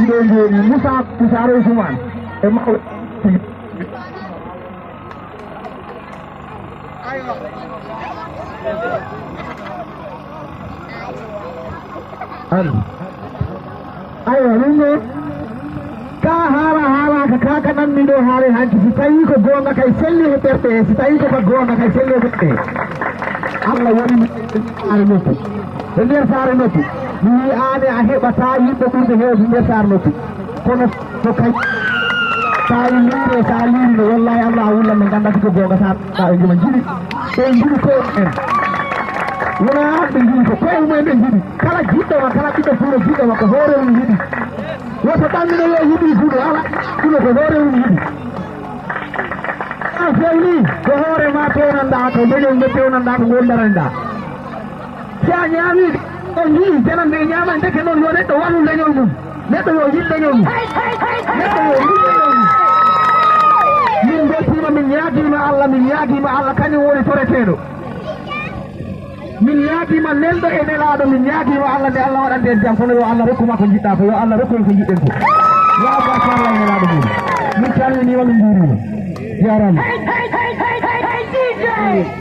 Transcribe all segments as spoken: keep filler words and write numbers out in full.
Ɗo jooni Moussa Moussa Ousmane e mawɗo. Allo. Aywa, ɗum ɗo, ka haala haalaaka, ka ka nanmi ɗo haale hanki, si tawi ko goonga kay selli e ɓerɗe, si tawi ko ka goonga kay selli e ɓerɗe. Allah woni mi saare noppi. E nder saare noppi, mi wii aane a heɓataa yimɓe ɓurɓe heewde nder saare noppi. Kono ko kay, sa liire, sa liirino, wallahi Allah a wullan ɓe ngannda ko goonga sa, sa ɓe njima njiɗi. Ɓe njiɗi ko en. Wona an ɓe njiɗi, ko koye mumen ɓe njiɗi. Kala jiɗɗo ma, kala ɓiɗɗo Fuuta jiɗɗo ma, ko hoore mum yiɗi. Woto ɗannino yo yiɗi Fuuta, ala, kono ko hoore mum yiɗi. A fewni, ko hoore ma pewnanɗa, ko leñol ngol pewnanɗa, ko ngol daranɗa. Si a ñaami, on njii, janande e ñaama, ndeke noon yo neɗɗo waɗu leñol mum. Neɗɗo yo yiɗ leñol mum. Neɗɗo yo yiɗ leñol mum. Min mbeltiima, min ñaagiima Allah, min ñaagiima Allah, kañum woni toreteeɗo. Min ñaagiima nelɗo e nelaaɗo, min ñaagiima Allah nde Allah waɗante en jam, kono yo Allah rokku ma ko njiɗɗa ko, yo Allah rokku en ko njiɗɗen ko. Yo Allah rokku Allah e nelaaɗo mum. Min calminiima, min njuuriima. Jaaraama.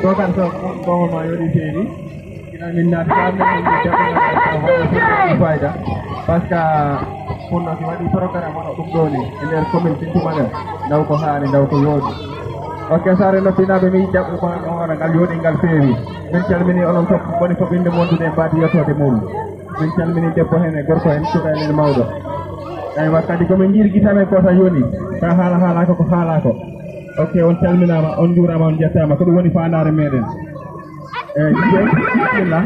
Bokar Sow, on gomo ma yori seeni. Ina min naati ka min jaɓɓinaa fayda. Parce que kono si waɗi programme wano ɗum ɗo ni e nder commune Sinthiou Malem, ndaw ko haani, ndaw ko yooɗi. Ok, saare noppinaaɓe, mi jaɓɓo ko no hoore ngal yooɗi, ngal feewi. Min calmini onon fof, woni fof inde wondude e mbaadi yettoode mum. Min calmini debbo heen e gorko heen, suka heen e mawɗo. Aywa, kadi ko min njirgitame ko sa yoni, sa haala haala ko, ko haala ko. Ok, on calminaama, on njuuraama, on njettaama. Ko ɗum woni faandaare meɗen. Eh, bismillah.